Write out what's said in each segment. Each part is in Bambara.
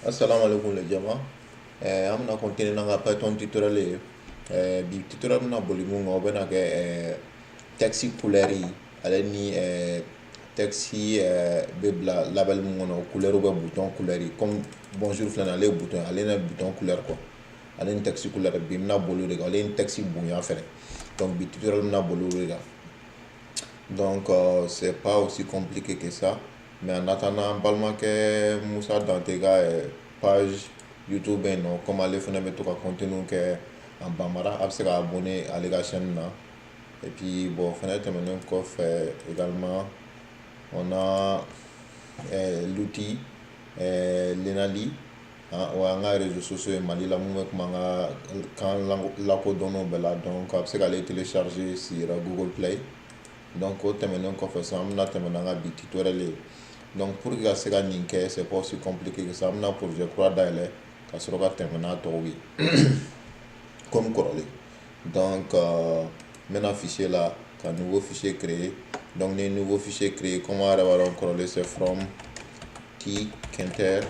Assalamu alaikum les jama. An bɛna continuer n'an ka Python tutoriel ye. Bi tutoriel bɛna boli mun kan, o bɛna kɛ texte couleur ye, ale ni texte bɛ bila label mun kɔnɔ, couleur bɛ bouton couleur ye. Comme bonjour filɛ nin ye, ale ye bouton ye, ale ni bouton couleur quoi, ale ni texte couleur. Bi n bɛna boli o de kan, ale ni texte bonya fɛnɛ. Donc bi tutoriel bɛna boli o de kan. Donc c'est pas aussi compliqué que ça, mais en attendant, n balimakɛ Musa Dante ka page YouTube bɛ yen nɔ, comme ale fana bɛ to ka contenu kɛ en bambara, a bɛ se ka abonner ale ka chaîne na. Et puis bon, fɛnɛ tɛmɛnen kɔfɛ, également on a l'outil Lenali, o y'an ka réseaux sociaux ye Mali la, mun bɛ kuma an ka kan lakodɔnnenw bɛɛ la. Donc a bɛ se k'ale télécharger sur Google Play. Donc o tɛmɛnen kɔfɛ sisan, an bɛna tɛmɛ n'an ka bi tutoriel ye. Donc pour que ka se ka nin kɛ, c'est pas aussi compliqué que ça. An bɛna projet kura dayɛlɛ ka sɔrɔ ka tɛmɛ n'a tɔw ye comme kɔrɔlen. Donc n bɛna fichier la ka nouveau fichier créer. Donc ni nouveau fichier créer, comme an yɛrɛ b'a dɔn kɔrɔlen, c'est from tkinter,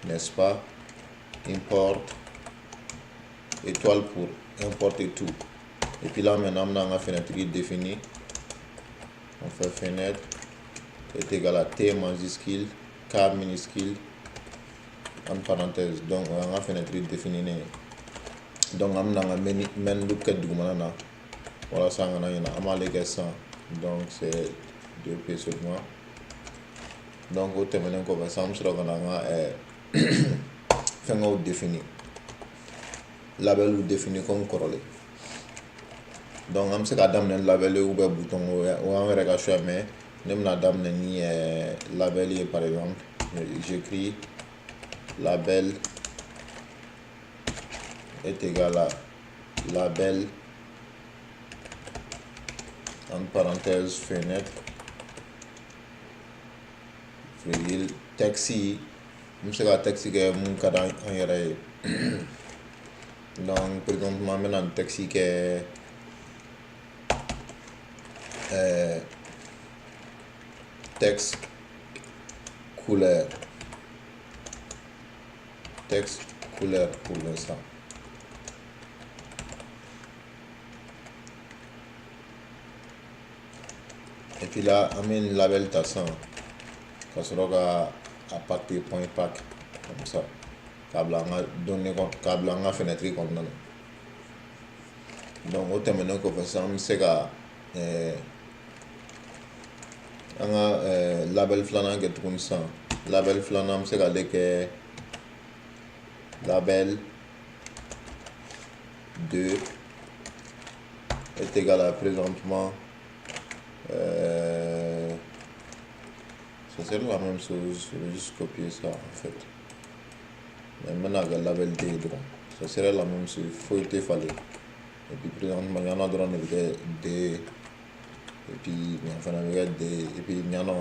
n'est-ce pas, import étoile pour importer tout. Et puis là maintenant, an bɛna an ka fenêtre définir. On fait fenêtre est égal à T majuscule K minuscule en parenthèse. Donc o y'an ka fenêtre définir ye. Donc an bɛna an ka main loop kɛ dugumana na walasa an kana ɲinɛ. An b'ale kɛ 100, donc c'est 2 P seulement. Donc o tɛmɛnen kɔfɛ sisan, an bɛ sɔrɔ ka na an ka fɛngɛw définir, label définir comme kɔrɔlen. Donc an bɛ se k'a daminɛ ni label ou bien bouton, o y'an yɛrɛ ka choix, mais ne bɛna daminɛ ni label ye. Par exemple, j'écris label est égal à label en parenthèse fenêtre virgule texte. N bɛ se ka texte kɛ mun ka d'an yɛrɛ ye. Donc présentement, n bɛna nin texte kɛ texte couleur, texte couleur pour l'instant. Et puis là, an bɛ nin label ta sisan ka sɔrɔ ka a paqueter, point pack comme ça, k'a bila an ka données kɔnɔ, k'a bila an ka fenêtre kɔnɔna na. Donc o tɛmɛnen kɔfɛ sisan, an bɛ se ka an ka label filanan kɛ tuguni sisan. Label filanan, an bɛ se k'ale kɛ label 2 est égal à présentement, ça serait la même chose, je vais juste copier ça en fait. Mais maintenant avec label D dɔrɔn, ça serait la même chose, foyi tɛ falen. Et puis présentement, ɲana dɔrɔn de bɛ kɛ D, et puis nin fana bɛ kɛ D. Et puis ɲana,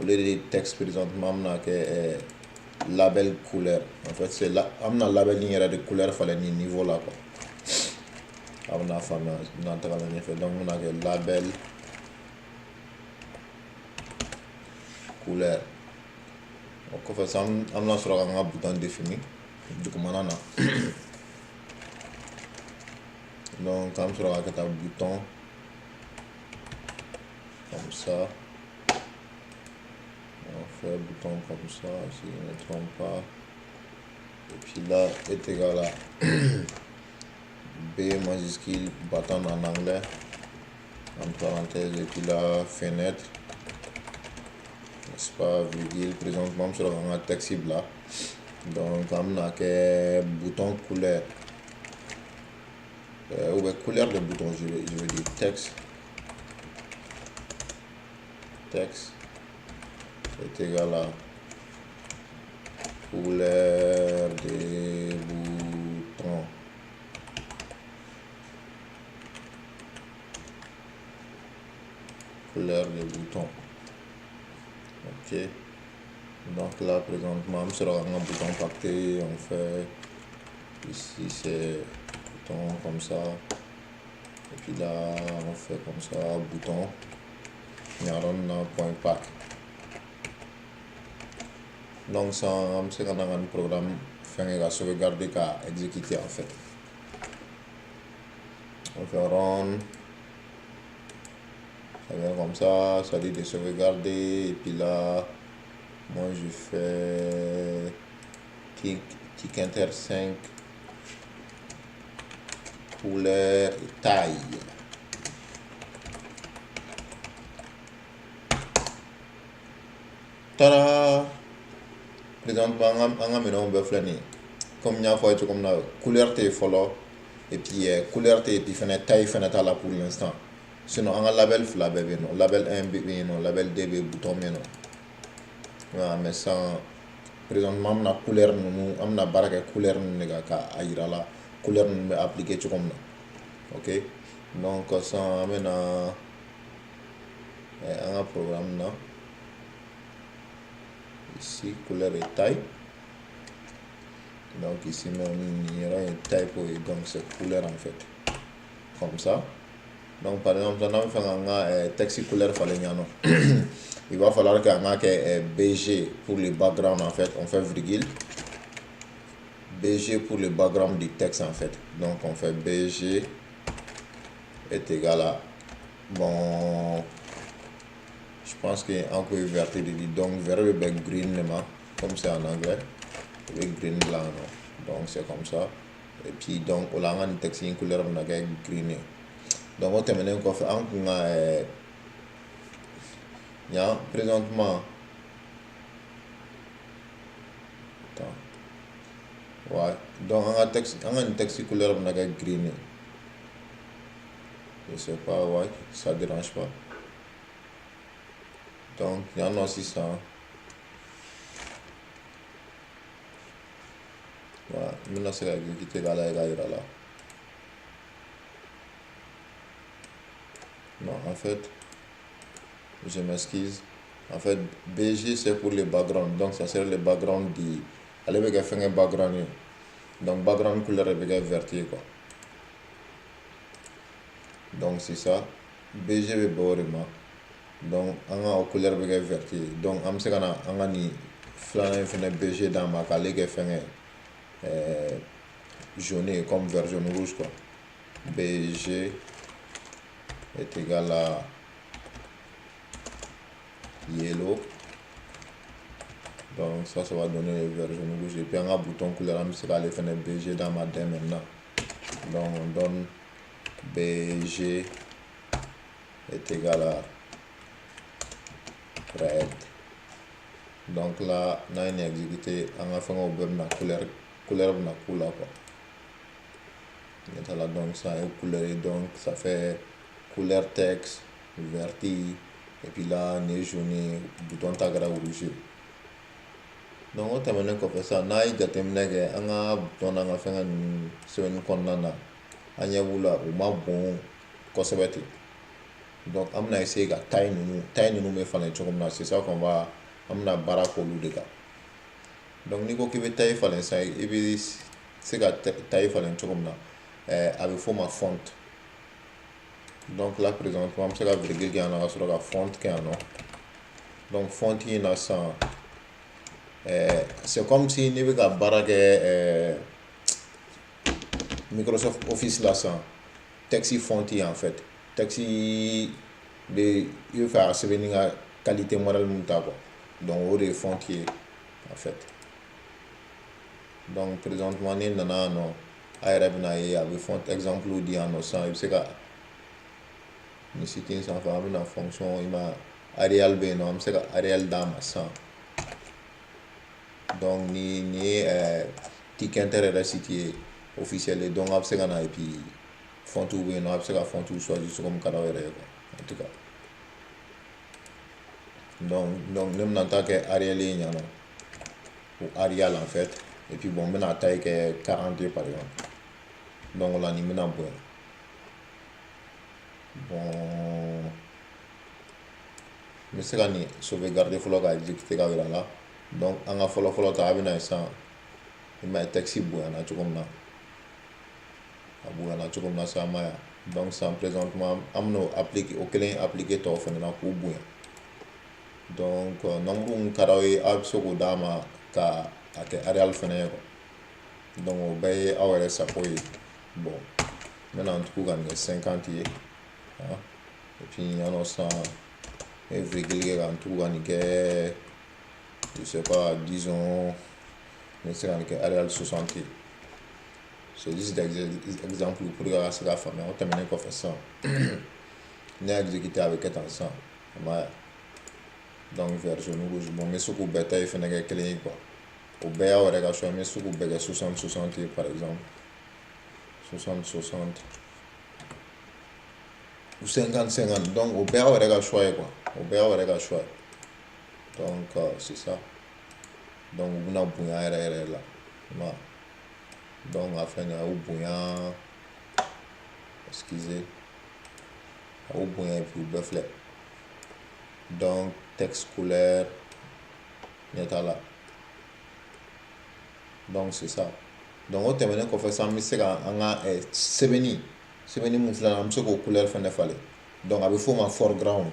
au lieu de texte, présentement an bɛna kɛ label couleur. En fait, c'est là an bɛna label in yɛrɛ de couleur falen nin niveau la quoi. A bɛna faamuya n'an tagala ɲɛfɛ. Donc n bɛna kɛ label couleur. O kɔfɛ sisan, an bɛna sɔrɔ k'an ka bouton définir dugumana na. Donc an bɛ sɔrɔ ka kɛ tan, bouton comme ça. On fait bouton comme ça, si je ne me trompe pas. Et puis là, est égal à B majuscule button en anglais, en parenthèse, et puis là, fenêtre, n'est-ce pas, virgule. Présentement, an bɛ sɔrɔ k'an ka texte bila. Donc an bɛna kɛ bouton couleur, ou bien couleur de bouton, je veux dire texte, texte est égal à couleur de bouton, couleur de bouton. Ok, donc là présentement, an bɛ sɔrɔ k'an ka bouton paqueter. On fait ici, c'est bouton comme ça, et puis là on fait comme ça, bouton ɲaron na point pack. Donc ça, an bɛ se ka na ka nin programme fɛngɛ ka sauvegarder, ka exécuter en fait. On fait run, ça vient comme ça, ça dit de sauvegarder. Et puis là, moi je fais Tkinter 5 couleur et taille. Tada! Présentement, an ka minɛnw bɛɛ filɛ nin ye. Comme n y'a fɔ a ye cogo min na, couleur tɛ yen fɔlɔ, et puis couleur tɛ yen, et puis fɛnɛ taille fɛnɛ t'a la pour l'instant. Sinon an ka label fila bɛɛ bɛ yen nɔ, label 1 bɛ yen nɔ, label 2 bɛ yen, bouton bɛ yen nɔ. Voilà, mais sans présentement, an bɛna couleur ninnu, an bɛna baara kɛ couleur ninnu de kan k'a yira la couleur ninnu bɛ appliquer cogo min na. Ok, donc sisan an bɛna an ka programme na ici, couleur et taille. Donc ici même, il y aura une typo et donc c'est couleur en fait, comme ça. Donc par exemple, n'an bɛ fɛ k'an ka texte couleur falen yan nɔ, il va falloir qu'an ka kɛ BG pour le background en fait. On fait virgule BG pour le background du texte en fait. Donc on fait BG est égal à, bon, je pense que an ko ye vert de di, donc vert bɛ bɛn green de ma, comme c'est en anglais, o bɛ green bila yan nɔ. Donc c'est comme ça. Et puis donc o la an ka nin texte in couleur bɛna kɛ green ye. Donc o tɛmɛnen kɔfɛ, an kun ka yan présentement, attends, ouais, donc an ka texte, an ka nin texte couleur bɛna kɛ green ye. Je sais pas, ouais, ça dérange pas. Donc yan nɔ sisan, voilà, n bɛna se ka exécuter k'a lajɛ k'a yira la. Non, en fait, je m'excuse. En fait, BG c'est pour le background. Donc ça sert le background di ale bɛ kɛ fɛngɛ background ye. Donc background couleur bɛ kɛ vert ye quoi. Donc c'est ça. BG bɛ bɛn o de ma. Donc an ka o couleur bɛ kɛ vert ye. Donc an bɛ se ka na an ka nin filanan in fɛnɛ BG d'a ma k'ale kɛ fɛngɛ jaune, comme vert, jaune, rouge quoi. BG est égal à yellow. Donc ça, ça va donner le vert, jaune, rouge. Et puis an ka bouton couleur, an bɛ se k'ale fɛnɛ BG d'a ma dès maintenant. Donc on donne BG est égal à red. Donc là, n'an ye nin exécuter, an ka fɛngɛw bɛɛ bɛna couleur bɛna k'u la quoi. Ɲɛ. Donc ça ye couleur ye, donc ça fait couleur texte vert, et puis là nin ye jaune ye, bouton ta kɛra rouge ye. Donc o tɛmɛnen kɔfɛ sisan, n'a ye jateminɛ kɛ an ka bouton n'an ka fɛngɛ ninnu sɛbɛnni kɔnɔna na, an ɲɛ b'u la, u ma bon kosɛbɛ ten. Donc an bɛna essayer ka taille ninnu bɛ falen cogo min na, c'est ça qu'on va, an bɛna baara k'olu de kan. Donc n'i ko k'i bɛ taille falen sisan, i bɛ se ka taille falen cogo min na, a bɛ f'o ma font. Donc là présentement, an bɛ se ka virgule kɛ yan nɔ ka sɔrɔ ka font kɛ yan nɔ. Donc font in na sisan, c'est comme si n'i bɛ ka baara kɛ Microsoft Office la sisan, texte font en fait, texte bɛ i bɛ fɛ a sɛbɛnni ka qualité modèle mun ta quoi. Donc o de ye font ye en fait. Donc présentement, n'i nana yan nɔ, a yɛrɛ bɛna ye a bɛ font exemple di yan nɔ sisan. I bɛ se ka nin site in sanfɛ, an bɛna fonction i ma Arial bɛ yen nɔ, an bɛ se ka Arial d'a ma sisan. Donc ni nin ye Tkinter yɛrɛ site ye officiel ye. Donc a bɛ se ka na, et puis font bɛ yen nɔ, a bɛ se ka font choisir cogo min ka d'aw yɛrɛ ye quoi, en tout cas. Donc ne bɛna taa kɛ Arial ye yan nɔ, ou Arial en fait. Et puis bon, n bɛna taille kɛ 40 par exemple. Donc o la nin bɛna bonya. Bon, n bɛ se ka nin sauvegarder fɔlɔ ka exécuter ka yira la. Donc an ka fɔlɔ fɔlɔ ta, a bɛna ye sisan, i m'a ye texte bonyana cogo min na, a bonyana cogo min na sisan, an m'a ye. Donc sisan présentement, an bɛn'o appliquer, o kelen appliquer tɔw fɛnɛ na k'u bonya. Donc nombre mun ka d'aw ye, aw bɛ se k'o d'a ma. Ka a kɛ Arial fɛnɛ ye quoi. Donc o bɛɛ ye aw yɛrɛ sago ye. Bon, n bɛna n tugu ka nin kɛ 50 ye, hein. Et puis yan nɔ sisan, n bɛ virgule kɛ ka n tugu ka nin kɛ, je sais pas, disons n bɛ se ka nin kɛ Arial 60 ye. C'est juste des exemples pour que a ka se ka faamuya. O tɛmɛnen kɔfɛ sisan, ne y'a exécuté, a bɛ kɛ tan sisan, i m'a ye? Donc vert, jaune, rouge. Bon, n bɛ se k'u bɛɛ ta ye fɛnɛ kɛ kelen ye quoi. O bɛɛ y'aw yɛrɛ ka choix. N bɛ se k'u bɛɛ kɛ 60 60 ye, par exemple 60 60 ou 50 50. Donc o bɛɛ y'aw yɛrɛ ka choix ye quoi, o bɛɛ y'aw yɛrɛ ka choix ye. Donc c'est ça. Donc u bɛna bonya yɛrɛ yɛrɛ la, i m'a ye? Donc a filɛ nin ye, a y'u bonya, excusez, a y'u bonya et puis u bɛɛ filɛ. Donc texte couleur ɲɛ t'a la. Donc c'est ça. Donc o tɛmɛnen kɔfɛ sisan, an bɛ se ka an ka sɛbɛnni mun filɛ nin ye, an bɛ se k'o couleur fɛnɛ falen. Donc a bɛ f'o ma foreground,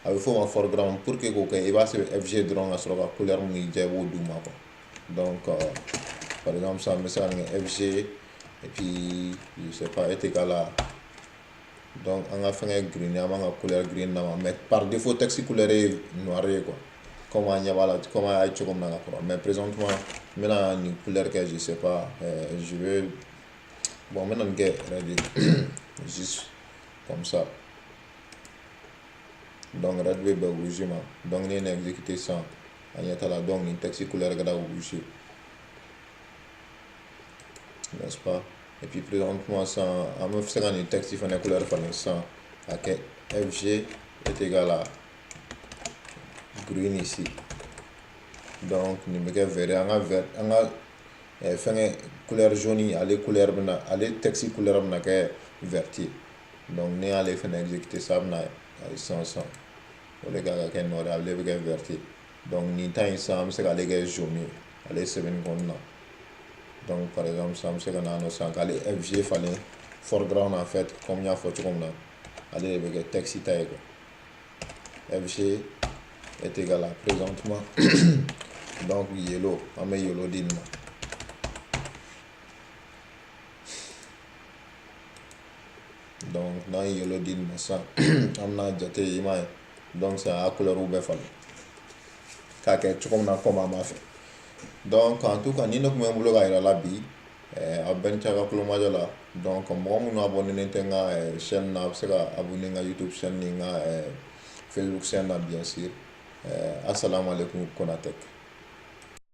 a bɛ f'o ma foreground. Pour que k'o kɛ, i b'a sɛbɛn FG dɔrɔn ka sɔrɔ ka couleur mun y'i diya, i b'o d'u ma quoi. Donc par exemple sisan, n bɛ se ka nin kɛ FG et puis, je sais pas, est égal à, donc an ka fɛngɛ green, an b'an ka couleur green d'a ma. Mais par défaut, texte couleur ye noir ye quoi, comme an ɲɛ b'a la, comme an y'a ye cogo min na ka kɔrɔ. Mais présentement, n bɛna nin couleur kɛ, je sais pas, je vais, bon, n bɛna nin kɛ red, juste comme ça. Donc red bɛ bɛn rouge ma. Donc ne ye nin exécuté sisan, a ɲɛ t'a la. Donc nin texte couleur kɛra rouge, n'est-ce pas? Et puis présentement sisan, an bɛ se ka nin texte fɛnɛ couleur falen sisan ka kɛ FG est égal à green ici. Donc nin bɛ kɛ vert ye. An ka vert, an ka fɛngɛ couleur jaune, ale couleur bɛna, ale texte couleur bɛna kɛ vert ye. Donc ne y'ale fɛnɛ exécuté sisan, a bɛna sisan sisan, o de ka kɛ noir ye, ale bɛ kɛ vert ye. Donc nin ta in sisan, an bɛ se k'ale kɛ jaune ye, ale sɛbɛnni kɔnɔna na. Donc par exemple sisan, an bɛ se ka na yan nɔ sisan k'ale FG falen, foreground en fait, comme n y'a fɔ cogo min na, ale de bɛ kɛ texte ta ye quoi. FG est égal à, présentement, donc yellow, an bɛ yellow di nin ma. Donc n'an ye yellow di nin ma sisan, an bɛna jate, i m'a ye? Donc sisan a couleur bɛɛ falen k'a kɛ cogo min na comme an b'a fɛ. Donc en tout cas, nin de tun bɛ n bolo ka yira la bi. Aw bɛɛ ni ce a ka kulomajɔ la. Donc mɔgɔ minnu abonné tɛ n ka chaîne na, a bɛ se ka abonné n ka YouTube chaîne ni n ka Facebook chaîne na, bien sûr. Assalamu alaikum, Konatek.